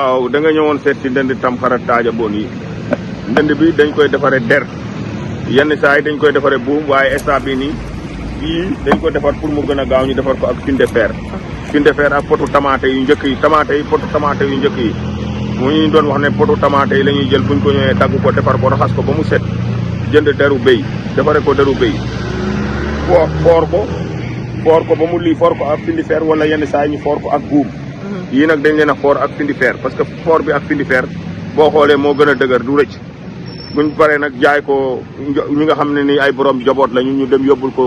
waaw da nga ñëwoon seet si ndënd Tamxarit taaja boon yi ndënd bi dañ koy defaree der yenn saa yi dañ koy defaree buum waaye instant bi nii yii dañ ko defar pour mu gën a gaaw ñu defar ko ak fil de fer. fil de fer ak potu tamaate yu njëkk yi potu tamaate yu njëkk yi mu ñu doon wax ne potu tamaate yi la ñuy jël buñ ko ñëwee dagg ko defar ko raxas ko ba mu set jënd deru béy defaree ko deru béy foor ko ba mu lii foor ko ak fil de fer wala yenn saa yi ñu foor ko ak buum. yii nag dañ leen a foor ak fil de fer parce que foor bi ak fil de fer boo xoolee moo gën a dëgër du rëcc buñ paree nag jaay ko ñi nga xam ne ni ay borom joboot la ñu dem yóbbul ko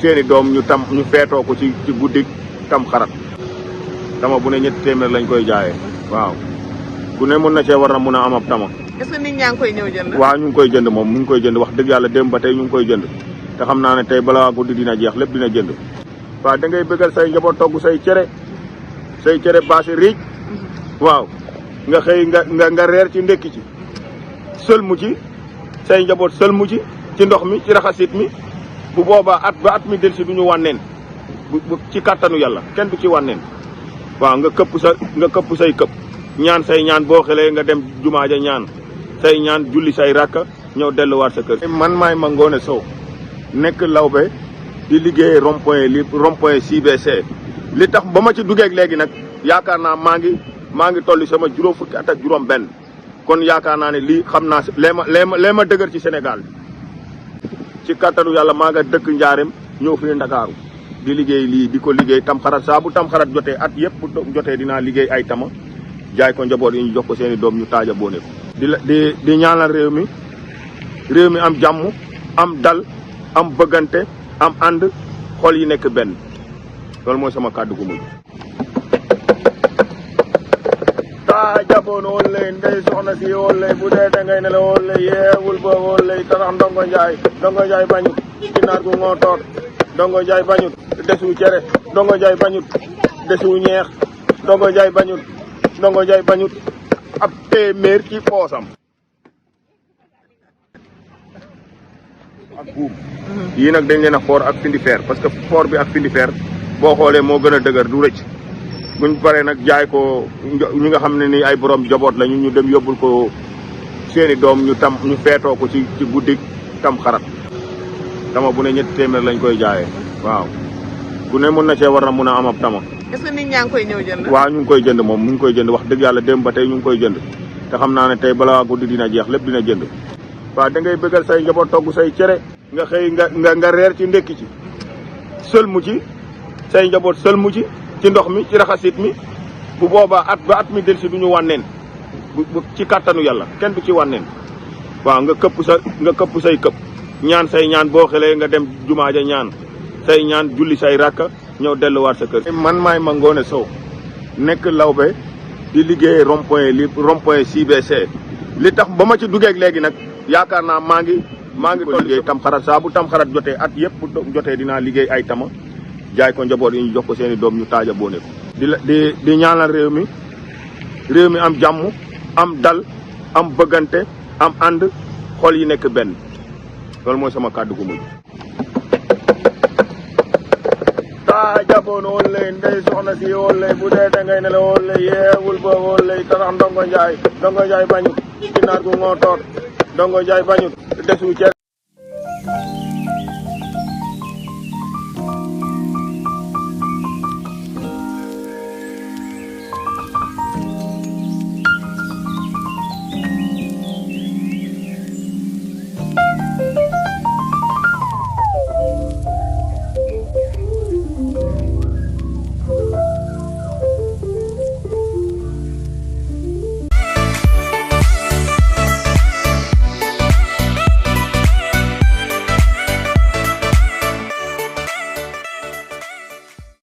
seeni doom ñu feetoo ko ci guddi Tamxarit tama bu ne 3 téeméer lañ koy jaayee waaw ku ne mën na cee war na mun a am ab tama. est-ce que nit ñaa ngi koy ñëw jënd. waaw ñu ngi koy jënd moom ñu ngi koy jënd wax dëgg yàlla démb ba tey ñu ngi koy jënd te xam naa ne tey balaa guddi dina jeex lépp dina jënd. waaw da ngay bëggal say njaboot togg say cere baasi riij waaw nga xëy nga reer ci ndekki ci sëlmu ci say njaboot sëlmu ci ndox mi ci raxasit mi bu boobaa at mi del si du ñu wànneen bu ci kàttanu yàlla kenn du ci wànneen waaw nga këpp say këpp ñaan say ñaan boo xelee nga dem jumaa ja ñaan say ñaan julli say rakka ñëw delluwaat sa kër. man maay Mangone Sow nekk Lawbe di liggéey rond-point CBC li tax ba ma ci duggee léegi nag yaakaar naa maa ngi tolli sama juróom fukki at ak juróom benn kon yaakaar naa ne lii xam naa lee ma dëgër ci Sénégal ci kattanu yàlla maa nga dëkk Njaareem ñëw fii Ndakaaru di liggéey lii di ko liggéey Tamxarit saa bu Tamxarit jotee at yëpp jotee dinaa liggéey ay tama jaay ko njaboot yi ñu jox ko seeni doom ñu taaja boone ko di ñaanal réew mi am jàmm am dal am bëggante am ànd xol yi nekk benn loolu mooy sama kàddu gu mujj. taaja boon wolle ndey soxna si wolle bu dee dangay ne la wolle yeewul ba wolle tanax ndongo njaay bañut ginaar gu ngootoor ndongo njaay bañut desu cere ndongo njaay bañut desu ñeex ndongo njaay bañut ab téeméer ci poosam ak buum. yii nag dañ leen a foor ak fil de fer parce que foor bi ak fil de fer boo xoolee moo gën a dëgër du rëcc buñ paree nag jaay ko ñi nga xam ne ni ay borom joboot la ñu dem yóbbul ko seeni doom ñu feetoo ko ci guddi Tamxarit tama bu ne 3 téeméer lañ koy jaayee waaw ku ne mën na cee war na mun a am ab tama. est-ce que nit ñaa ngi koy ñëw jënd. waaw ñu ngi koy jënd moom ñu ngi koy jënd wax dëgg yàlla démb ba tey ñu ngi koy jënd te xam naa ne tey balaa guddi dina jeex lépp dina jënd. waaw da ngay bëggal say njaboot togg say cere nga xëy nga reer ci ndekki ci sëlmu ci say njaboot sëlmu ci ndox mi ci raxasit mi bu boobaa at mi del si du ñu wànneen ci kàttanu yàlla kenn du ci wànneen waaw nga këpp say këpp ñaan say ñaan boo xelee nga dem jumaa ja ñaan say ñaan julli say rakka ñëw delluwaat sa kër. man maay Mangone Sow nekk Lawbe di liggéey rond-point CBC li tax ba ma ci duggee léegi nag yaakaar naa maa ngi ko liggéey Tamxarit saa bu Tamxarit jotee at yëpp jotee dinaa liggéey ay tama jaay ko njaboot yi ñu jox ko seeni doom ñu taaja boone ko di ñaanal réew mi am jàmm am dal am bëggante am ànd xol yi nekk benn loolu mooy sama kàddu gu mujj. taaja boon wolle ndey soxna si wolle bu dee dangay ne la wolle yeewul ba wolle tanax ndongo njaay bañut ginaar gu ngootoor ndongo njaay bañut desu cere